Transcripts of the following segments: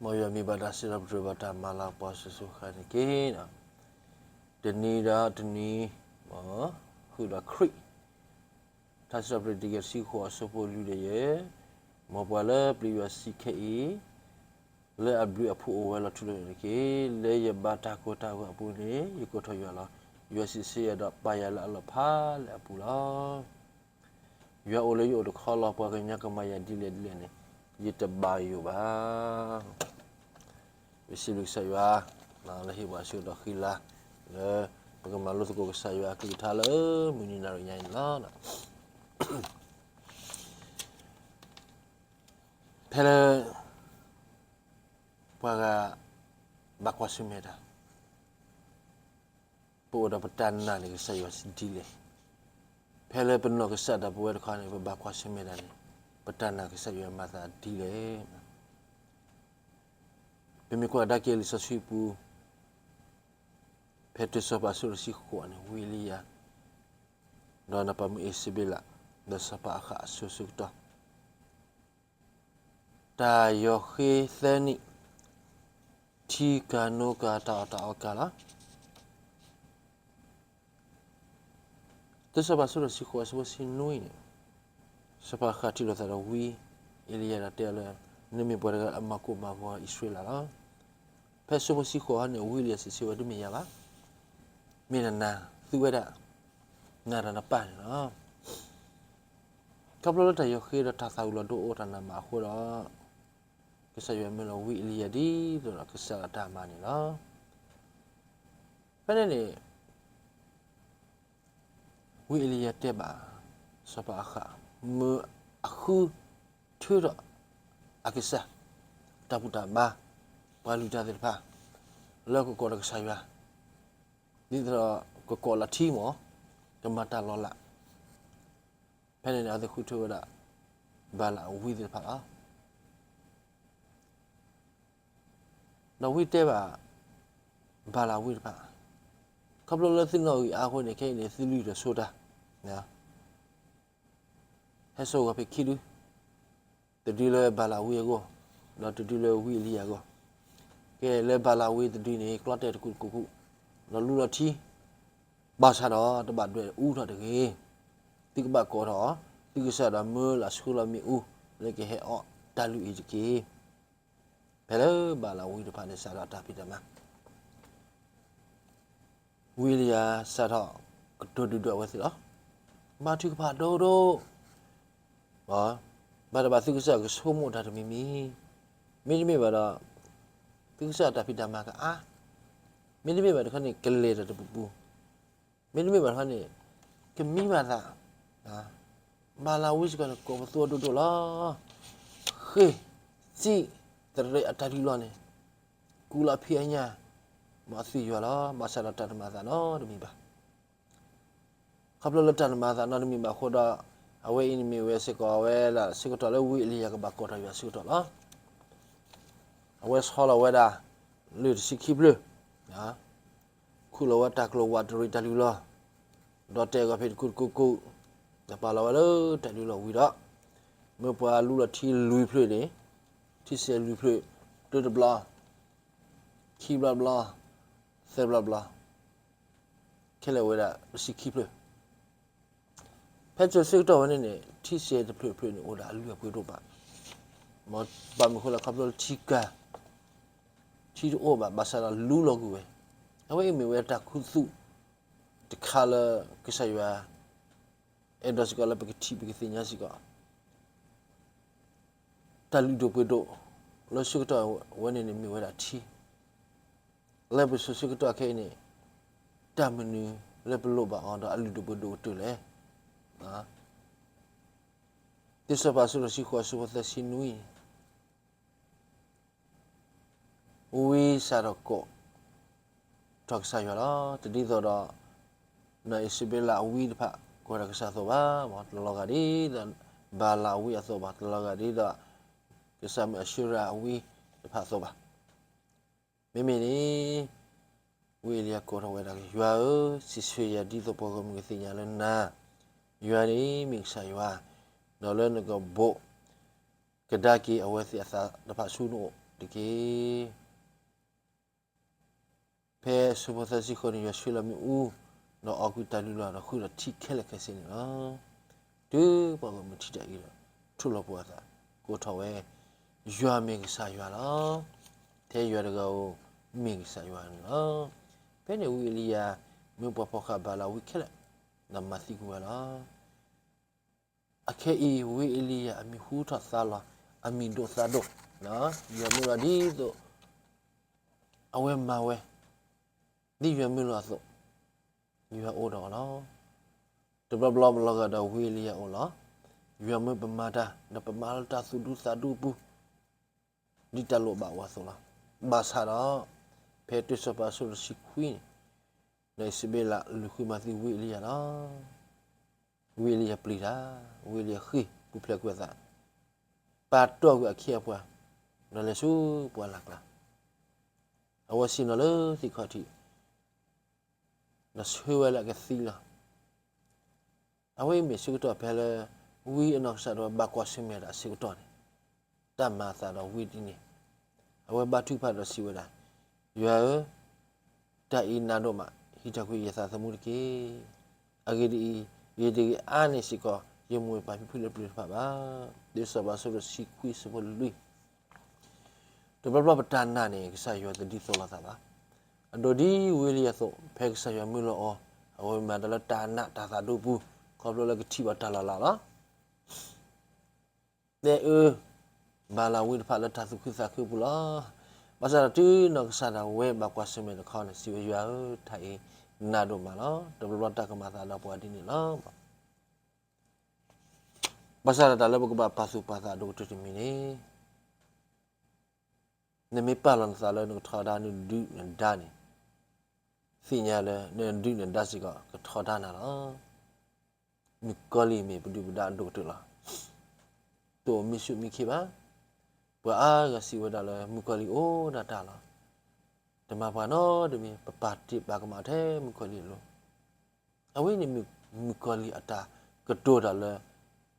မ်ယွၤမ့ၢ်ဘၣ်တၢ်စံးထီၣ်ပတြၢၤဘၣ်တၢ်မၤလၤကပီၤစိၤစိၤဃၣ်ဃၣ်န့ၣ်တက့ၢ်. တနံၤဒီးတနံၤ ဃုာ်ဒီးခရံာ် ထါစံးထီၣ်ပတြၢၤတကယၤတဆံဃိးအဆၢဖိလွံၢ်ဒီးယဲၢ်, မ်ပှၤလၢပျံၤယွၤစံးခဲအံၤ, လၢအဘျုးအဖှိၣ်အိၣ်ဝဲလီၤထူလီၤယိာ်တက့ၢ်. လၢယဘါတၢ်ကိၢ်တၢ်ဂီၤအပူၤန့ၣ် ယကိးထီၣ်ယွၤလီၤ. ယွၤစံးဆၢယၤဒီးပာ်ယၤလၢအလီၢ်ဖးလဲၢ်အပူၤလီၤ. ယွၤအိၣ်လၢယအိၣ်တခီလီၤ. ပှၤကညီကမၤယၤဒ်လဲၣ်ဒ်လဲၣ်န့ၣ် ယတဘၣ်ယိၣ်ဘၣ်. ပစံးဘျုးကစၢ်ယွၤ လၢဟ့ၣ်ပှၤအဆၢကတီၢ်ဃံလၤ လၢပကမၤလိသကိးကစၢ်ယွၤအကလုၢ်ကထါလၢမုၢ်နံၤနၤရံၣ်ညါအံၤန့ၣ်လီၤ. ဖဲလၢ ပှၤဂၤဘၣ်ကွၢ်ဆၢၣ်မဲာ်တၢ် ပအိၣ်ဒီးပတၢ်နာ်န့ၣ် ကစၢ်ယွၤစံးဒ်လဲၣ်. ဖဲလၢပနီၢ်ကစၢ်ဒၣ်ပဝဲတခီန့ၣ် ပဘၣ်ကွၢ်ဆၢၣ်မဲာ်တၢ်န့ၣ် ပတၢ်နာ်ကစၢ်ယွၤမၤသးဒ်လဲၣ်. ပမ့ၢ်ကွၢ်ကဒါက့ၤလံာ်စီဆှံပူၤ ဖဲတၢစီၤပၤအဆၢတဆံဃိးန့ၣ် ဝံအ့လံယၤ ဒီးနပၢ်မုၣ်အ့စဘ့လး ဒီးစီၤပၤအၤဃးအဆၢဆၢကတီၢ် တၢ်ယီၤဃ့သၢနံၣ် ထံကၤနိကၤတၢ်အီၣ်တၢ်အီကၤလီၤ. တၢစီၤပၤအဆၢဒိၣ်တဆံဃိးအဆၢဖိဆံနွံန့ၣ် စီၤပၤအၤဃးထံၣ်လိာ်သးဒီးဝံအ့လံယၤဒီးတဲအီၤလၢ နမ့ၢ်ပှၤတဂၤလၢအမၤကိၢ်မၤဂီၤအံၣ်စရ့လးလီၤ. ဖဲအဆၢဖိဆံဃိးန့ၣ် ဝံအ့လံယၤစံးဆၢဝဲ တမ့ၢ်ယၤဘၣ်, မ့ၢ်နနၤ သုဝဲဒၣ် နၤဒီးနပၢ်န့ၣ်လီၤ. ခီဖျိလၢတၢ်ယီၤဃ့ဒီးတၢ်သၣ်ဝံၤလီၤဒိအိၣ်တၢ်နးမးအဃိဒီး ကစၢ်ယွၤမၢလီၤဝံအ့လံယၤဒ်သိးဒီးကစၢ်အတၢ်မၤန့ၣ်လီၤ. ဖဲန့ၣ်န့ၣ် ဝံအ့လံယၤတဲဘၣ် စီၤပၤအၤဃး မၢအဃုထၢထီၣ်အကစၢ် တၢ်ဘူၣ်တၢ်ဘါ ပှၤလုၢ်တၢ်သ့ၣ်တဖၣ် လၢကကိးဒီးကစၢ်ယွၤ ဒ်သိးဒီးကကိးလၢထံမး ကမၤတၢ်လီၤလး ဖဲန့ၣ်န့ၣ် အဝဲသ့ၣ်ဃုထၢဝဲဒၣ် ဘၤလးအဝံသ့ၣ်တဖၣ်လီၤ. ဒီးဝံတဲဘၣ် ဘၤလးအဝံတဖၣ်, ခီဖျိလၢသုနီၣ်ဂံၢ်အါအဃိန့ၣ် ခဲအံၤန့ၣ် သုလုၢ်ဒီးဆိတၢ် ဟဲစိာ်ဂီၤဖဲခံဒု, တဒုလၢဘၤလးအဝံအဂီၢ်, ဒီးတဒုလၢဝံအ့လံယၤအဂီၢ်, ကဲလၢဘၤလးအဝံတဒုန့ၣ် ကျီတဲာ်တကူၣ်တကူၣ်ကူၣ်, ဒီးလူလီၤထံ, ဘၣ်ဆၣ်ဒီးတဘၣ်ဒွဲၣ်အူထီၣ်တဂ့ၤ, သုကဘၣ်ကိးထီၣ် သုကစၢ်ဒီးမၢလၢအဆှၢလီၤမ့ၣ်အူ လၢကဟဲအီၣ်တၢ်လုၢ်အံၤတက့ၢ်. ဖဲလၢဘၤလးဝံတဖၣ်န့ၣ် စးထီၣ်တၢ်ဖံးတၢ်မၤ ဝံအ့လံယၤစးထီၣ်ကတိၤဒုၣ်ဒွဲၣ်အဝဲသ့ၣ်လီၤ. မၤထုကဖၣ်ဒိၣ်ဒိၣ်, ဘၣ်တဘၣ်သုကစၢ်ကဆိကမိၣ်တၢ်တမံၤမံၤ, မ့တမ့ၢ်ဘၣ်ဒီး သုကစၢ်တၢ်ဖံးတၢ်မၤကအါ, မ့တမ့ၢ်ဘၣ်တခီန့ၣ် ကလဲၤတၢ်တပူၤပူၤ, မ့တမ့ၢ်ဘၣ်တခီန့ၣ် ကမံဘၣ်သး, ဘၤလးဝံစ့ၢ်ကီးန့ၣ် ကိးပသူဒိၣ်ဒိၣ်လီၤ. ဃ့ၢ်, စံး, သရဲးအတၢ်လုၢ်လီၢ်န့ၣ် ကူလီၤဖံးအညၣ်, မ်အသွံၣ်ယွၤလီၤ. ဘၣ်ဆၣ်ဒီးတၢ်တမၤသးနီတမံၤဘၣ်. ခီဖျိလၢတၢ်တမၤသးနီတမံၤဘၣ်အဃိဒီး အဝဲအံၤန့ၣ်မ့ၢ်ဝဲစ့ၢ်ကီးဝဲဒၣ်ဆၢကတီၢ်လၢဝံအ့လံယၤကဘၣ်ကိးထီၣ်ယွၤဆၢကတီၢ်လီၤ. အဝဲဆီလီၤဝဲဒၣ် လၢၢ်တဆံခံဖျၢၣ် ခူၣ်လီၤဝဲတၢ်ကျိၤဝးတရံးတၢ်လုၢ်လီၢ်, ဒီးတဲာ်ဂီၤဖံးတကူၣ်တကူၣ်ကူၣ်, ဒီးပာ်လီၤဝဲလၢတၢ်လုၢ်လီၢ်ဝံၤဒီး မၢပှၤလူလီၤထံလွံၢ်ဖျၢၣ်န့ၣ်, ထံစဲးလွံၢ်ဖျၢၣ်, တၢတဘျီ, ခံဘျီတဘျီ, သၢဘျီတဘျီ, ခဲလၢာ်ဝဲဒၣ်တဆံခံဖျၢၣ် ဖဲစိၤဆၢကတီၢ်ဝဲန့ၣ်န့ၣ် ထံစဲးတဖျၢၣ်တဖျၢၣ်န့ၣ် အိၣ်ဒၣ်အလုၢ်အပှ့ၤဒိၣ်မး, ဘၣ်မနုၤအဃိလဲၣ် ခီဖျိလၢထံကၤ, ထံတအိၣ်ဘၣ် ဘၣ်ဆၣ်ဒီးလူလီၤကွံာ်ဝဲ, အဝဲအံၤမ့ၢ်ဝဲတၢ်ခူသူၣ်တခါလၢကစၢ်ယွၤ အဲၣ်ဒိးစ့ၢ်ကီးလၢပကထံၣ်ပကသ့ၣ်ညါစ့ၢ်ကီး တၢ်လုၢ်ဒိၣ်ပှ့ၤဒိၣ် လၢဆၢကတီၢ်ဝဲန့ၣ်န့ၣ် မ့ၢ်ဝဲဒၣ်ထံ, လၢပစိၤဆၢကတီၢ်ခဲအံၤန့ၣ် တၢ်မနုၤလၢပလိၣ်ဘၣ်အီၤဒီးအလုၢ်ဒိၣ်ပှ့ၤဒိၣ်ကတၢၢ်လဲၣ်. တၢစီၤပၤအဆၢဒိၣ်တဆံဃိးအဆၢဖိသၢဆံနွံ ဝံစးထီၣ်ကိးထီၣ်ကစၢ်ယွၤလီၤ. တဒ်သိးဒီး နီၢ်အံးစဘ့လးအဝံတဖၣ် ကိးထီၣ်ကစၢ်အသိးဘၣ်, တလီၤဂာ်ဒ်သိး ဘၤလးအဝံအသိးဘၣ်, တလီၤဂာ်ဒ်သိး ကစၢ်မုၣ်အၤၡူရၤအဝံတဖၣ်အသိးဘၣ်. မ့မ့ၢ်န့ၣ် ဝံအ့လံယၤကိးထီၣ်ဝဲဒၣ် ယွၤဧၢ, စံးဆၢယၤဒ်သိးပှၤဂီၢ်မုၢ်ကသ့ၣ်ညါလၢနၤ, ယွၤန့ၣ်မ့ၢ်ကစၢ်ယွၤ, ဒီးလၢနကဘိးကဒါက့ၤအဝဲသ့ၣ်အသးတဖၣ်ဆူနအိၣ်, တက့ၢ်. ဖဲအဆၢဖိသၢဆံဃိးန့ၣ် ယွၤဆှၢလီၤမ့ၣ်အူ, ဒီးအီကွံာ်တၢ်လုၢ်လီၢ် ဒီးဃုာ်ဒီးထံခဲလၢာ်ခဲဆ့န့ၣ်လီၤ. တုၤပှၤဂီၢ်မုၢ်ထံၣ်တၢ်အံၤဒီး ထိၣ်လီၤပှၤအသး ကိးထီၣ်ဝဲ ယွၤမ့ၢ်ကစၢ်ယွၤလီၤ. ထဲယွၤတဂၤဧိၤ မ့ၢ်ကစၢ်ယွၤန့ၣ်လီၤ. ဖဲန့ၣ်ဝံအ့လံယၤ မၢပှၤဖီၣ်ဃာ်ဘၤလးဝံခဲလၢာ် ဒီးမၤသံကွံာ်ဝဲလီၤ. အခဲအံၤ ဝံအ့လံယၤအမံၤဟူထီၣ်သါလီၤ, အမံၤဒိၣ်သါဒိၣ်, ယွၤမၢလီၤဒ်သိး အဝဲမၤဝဲ ဒ်ယွၤမၢလီၤအသိး ယွၤအိၣ်ဒီးအီၤလီၤ. တဘျီဘျီပလီၤဂာ်ဒီးဝံအ့လံယၤအအိၣ်လီၤ. ယွၤမၢပမၤတၢ် ဒီးပမၤလၢတၢ်သူၣ်ဒူသးဒူအပူၤ ဒ်တၢ်လိၣ်ဘၣ်အီၤအသိးလီၤ. ဘၣ်ဆၣ်ဒီး ဖဲတၢစီၤပၤအဆၢဒိၣ်တဆံခွံန့ၣ် ဒီးအံၣ်စဘ့လးလူၤဃုမၤသံဝံအ့လံယၤလီၤ. ဝံအ့လံယၤပျံၤတၢ်, ဝံအ့လံယၤဃ့ၢ်ပူၤဖျဲးကွံာ်အသး, ပာ်တီၢ်ကွံာ်အခ့အပှၤ, ဒီးလဲၤဆူပှၢ်လၢ်ကျါ, အဝဲဆ့ၣ်နီၤလၢသ့ၣ်ခီၣ်ထံး, ဒီးဆှၢဝဲလၢအကသံလီၤ. အဝဲအံၤမ့ၢ်ဆၢကတီၢ်ဖဲလၢ ဝံအနီၢ်ကစၢ်ဒၣ်ဝဲဘၣ်ကွၢ်ဆၢၣ်မဲာ်တၢ်အဆၢကတီၢ်န့ၣ်, တၢ်မၤအသးဒီးဝံဒ်န့ၣ်, အဝဲဘါထုကဖၣ်ဒီးစံးဝဲဒၣ်, ယွၤဧၢ, တၢ်အံၤနးဒိၣ်မး, ဟံးထီၣ်ကွံာ်ယသးသမူတက့ၢ်. အဂ့ၢ်ဒ်အံၤ, ယတဂ့ၤအါန့ၢ်စ့ၢ်ကီး ယမိၢ်ယပၢ်ဖံဖုလၢပျၢၤတဖၣ်ဘၣ်. တၢစီၤပၤအဆၢဒိၣ်တဆံခွံအဆၢဖိလွံၢ် တဘျီဘျီပတၢ်နာ်န့ၣ် ကစၢ်ယွၤတဒ်သိးလိာ်သးဘၣ်. အဒိဒ်ဝံအ့လံယၤအသိး, ဖဲကစၢ်ယွၤမၢလီၤအီၤ, အဝဲမၤတၢ်လၢတၢ်နာ်တၢ်သးဒူပူၤ, ခီဖျိလၢကထံၣ်ဘၣ်တၢ်လီၤလးလီၤ. တဲအၢ ဘၤလးဝံတဖၣ်လၢတၢ်သူၣ်ခုသးခုပူၤလီၤ. ဘၣ်ဆၣ်ဒီးတုၤနီၢ်ကစၢ်ဒၣ်ဝဲဘၣ်ကွၢ်ဆၢၣ်မဲာ်တခီန့ၣ် စံးဝဲယွၤဧၢ, တၢ်အံၤနးဒိၣ်မးလီၤ. တဘျီဘျီတၢ်ကမၤသးဒီးပှၤဒ်န့ၣ်လီၤ. ဘၣ်ဆၣ်ဒီးတၢ်လၢပကဘၣ်ပာ်သူၣ်ပာ်သးအဒိၣ်ကတၢၢ်တမံၤန့ၣ်, နမ့ၢ်ပာ်လီၤနသးလၢနကထီဒါနဒုၣ်နဒါန့ၣ်, သ့ၣ်ညါလၢနဒုၣ်နဒါစ့ၢ်ကီးကထီဒါနၤလီၤ. မုၣ်ကီၤလံၢ်မ့ၢ်ပဒုၣ်ပဒါအဒိၣ်ကတၢၢ်လီၤ. တအိၣ်မံဆူၣ်မံခံဘၣ်. ပှၤအါဂၤစံးဝဲဒၣ်လၢမုၣ်ကီၤလံၢ်အိၣ်ဒၣ်တၢ်လီၤ. တမၤပှၤနီတမံၤ, ပပာ်တ့ၢ်ပာ်ကမၣ်ထဲမုၣ်ကီၤလံၢ်အလိၤ. အဝဲန့ၣ်မ့ၢ်မုၣ်ကီၤလံၢ်အတၢ်ကတိၤတၢ်လၢ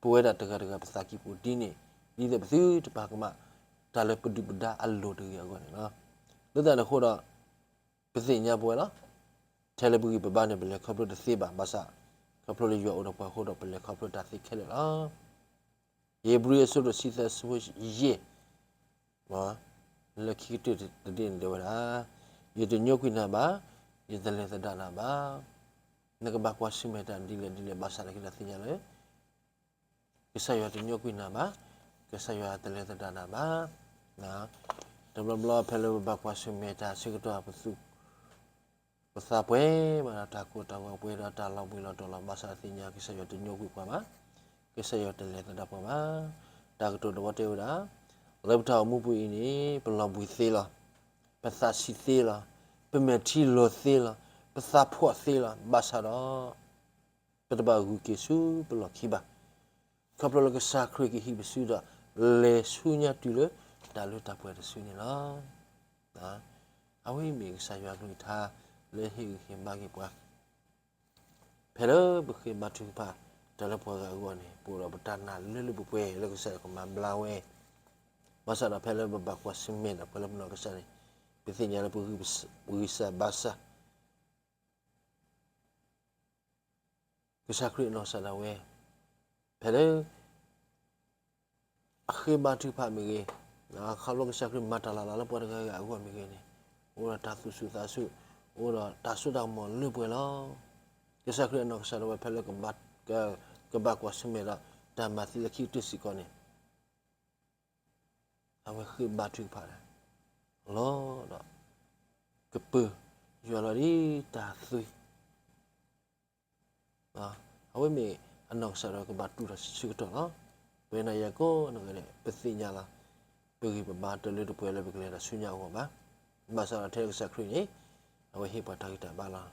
ပဝဲဒၣ်တဂၤတဂၤပသးကံၢ်ပူၤဒ်န့ၣ်, ဒ်သိးပသုတပာ်ကမၣ်တၢ်လၢပဒုၣ်ပဒါအလိၤတဂ့ၤအဂီၢ်န့ၣ်လီၤ. လၢတၢ်န့ၣ်အဃိဒီး ပသ့ၣ်ညါပဝဲလီၤ. ထဲလၢပဂံၢ်ပဘါန့ၣ် ပလဲၤခီဖျိတသ့ဘၣ်. ဘၣ်ဆၣ် ခီဖျိလၢယွၤအိၣ်ဒီးပှၤအဃိဒီးပလဲၤခီဖျိတၢ်သ့ခဲလၢာ်လီၤ. ဧ့ၤဘြံၤအဆၢဒိၣ်တဆံသၢအဆၢဖိယဲၢ် လၢခံကတၢၢ်တဒ့န့ၣ်တဲဝဲဒၣ်, ယတညိကွံာ်နၤဘၣ်, ယတလဲၤသဒၣ်နၤဘၣ်. နကဘၣ်ကွၢ်ဆၢၣ်မဲာ်တၢ်ဒ်လဲၣ်ဒ်လဲၣ်ဘၣ်ဆၣ်ဒီး ကဒၣ်သ့ၣ်ညါလၢ ကစၢ်ယွၤတညိကွံာ်နၤဘၣ်, ကစၢ်ယွၤတလဲၤသဒၣ်နၤဘၣ်. တဘျီဘျီဖဲလၢပဘၣ်ကွၢ်ဆၢၣ်မဲာ်တၢ်ဆၢကတီၢ် ပသူၣ် ပသးပှဲၤမးဒီးတၢ်ကိၢ်တၢ်ဂီၤ ပှဲၤဒီးတၢ်လီၤဘှံးလီၤတီၤလီၤ. ဘၣ်ဆၣ်သ့ၣ်ညါ ကစၢ်ယွၤတညိကွံာ်ပှၤဘၣ်, ကစၢ်ယွၤတလဲၤသဒၣ်ပှၤဘၣ်. တၢ်ကတိၤတဝီတဲဝဲဒၣ်, လၢပတၢ်အိၣ်မူပူၤအံၤန့ၣ် ပလီၤဘှံးသ့လီၤ, ပသးဆံးသ့လီၤ, ပမဲာ်ထံလီၤသ့လီၤ, ပသးဖှီၣ်သ့လီၤ. ဘၣ်ဆၣ်ဒီး ပတဘၣ်ဂုၤက့ၤဆူပလီၢ်ခံဘၣ်. ခီဖျိလၢကစၢ်ခရံာ်ကဟံးပစုဒီး လဲၤဆူညါတုၤလၢတၢ်လၢတၢ်ပှဲၤတစုန့ၣ်လီၤ. အဝဲအံၤမ့ၢ်ကစၢ်ယွၤအကလုၢ်ကထါလၢဟ့ၣ်ဂံၢ်ဟ့ၣ်ဘါက့ၤပှၤ, ဖဲလၢပဃ့ဘါထုကဖၣ်တၢ်လၢပှၤဂၤအဂီၢ်န့ၣ် ပအိၣ်ဒီးပတၢ်နာ်လၢလၢပှဲၤပှဲၤလၢကစၢ်ယွၤကမၤဘျါဝဲ, ဘၣ်ဆၣ်ဒီးဖဲလၢပဘၣ်ကွၢ်ဆၢၣ်မဲာ်ဒီးပှၤလၢပနီၢ်ကစၢ်န့ၣ် ပသ့ၣ်ညါလၢပဂံၢ်စၢ်ဘါစၢ် ကစၢ်ခရံာ်အနီၢ်ကစၢ်ဒၣ်ဝဲ, ဖဲလၢ အဃ့ဘါထုကဖၣ်မ့ၢ်ဂ့ၤ, ခီဖျိကစၢ်ခရံာ်မၤတၢ်လၢ်လၢ်လၢပှၤတဂၤဂၤအဂီၢ်မ့ၢ်ဂ့ၤန့ၣ်, အိၣ်ဒီးတၢ်သူၣ်ဆူၣ်သးဆူၣ်, အိၣ်ဒီးတၢ်စိတၢ်ကမီၤလၢပှဲၤလီၤ. ကစၢ်ခရံာ်အနီၢ်ကစၢ်ဒၣ်ဝဲဖဲလၢ ကဘၣ်ကွၢ်ဆၢၣ်မဲာ်ဒီးတၢ်မၤသံလၢခံကတၢၢ်စ့ၢ်ကီးန့ၣ် အဝဲဃ့ဘါထုကဖၣ်လီၤဒီး ကပၢၤယွၤလီၤဒ်တၢ်သွံၣ် အဝဲမ့ၢ်အနီၢ်ကစၢ်ဒၣ်ဝဲကဘၣ်တူၢ်တၢ်ဆၢကတီၢ်လီၤ. ပဝဲနၤယၤကိးဂၤဒဲး ပသ့ၣ်ညါလီၤ. ပဂံၢ်ပဘါတလၢတပှဲၤလၢပကလဲၤတၢ်ဆူညါအဂီၢ်ဘၣ်. ဘၣ်ဆၣ်ဒီးထဲကစၢ်ခရံာ်န့ၣ် အဝဲဟ့ၣ်ပှၤတၢ်ဂံၢ်တၢ်ဘါလီၤ.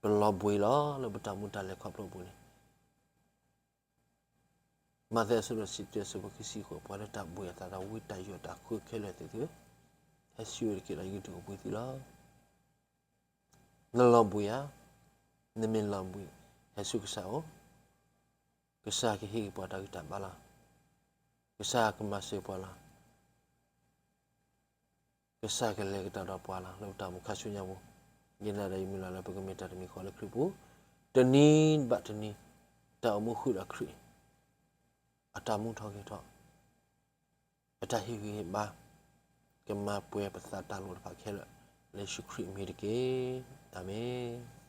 ပလီၤဘှံးလီၤလၢပတၢ်မူတၢ်လဲၤခီဖျိအပူၤန့ၣ် မးသဲအဆၢဒိၣ်တဆံတၢအဆၢဖိခံဆံဃိး, ပှၤလၢတၢ်ဘှံးအသးဒီးဝံတၢ်ယိးတၢ်ဃၢခဲလၢာ်သ့ၣ်ဧၢ, ဟဲစံးဝဲတက့ၢ်ဒီး ယကဒုးအိၣ်ဘှံးသုလီၤ. နလီၤဘှံးဧါ, နမ့ၢ်လီၤဘှံး ဟဲဆူကစၢ်အအိၣ်, ကစၢ်ကဟ့ၣ်က့ၤပှၤတၢ်ဂံၢ်တၢ်ဘါလီၤ. ကစၢ်ကမၤစၢၤပှၤလီၤ. ကစၢ်ကလဲၤကဒါဒီးပှၤလီၤ လၢပတၢ်အိၣ်မူခါဆူညါပူၤ, ယနာ်ဒီးယမုၢ်လၢ်လၢပကမ့ၢ်တၢ်တမံၤဃီလၢခရံာ်ပူၤ, တနံၤဘၣ်တနံၤ, တၢ်အိၣ်မူဃုာ်ဒီးခရံာ်, အတၢ်မူထီၣ်ဂဲၤထီၣ်, အတၢ်ဟ့ၣ်ဂံၢ်ဟ့ၣ်ဘါ, ကမၤပှဲၤပသးတၢ်လိၣ်တဖၣ်ခဲလၢာ်, လၢယ့ၣ်ၡူးခရံာ်အမံၤတက့ၢ်. အၤမ့ၣ်.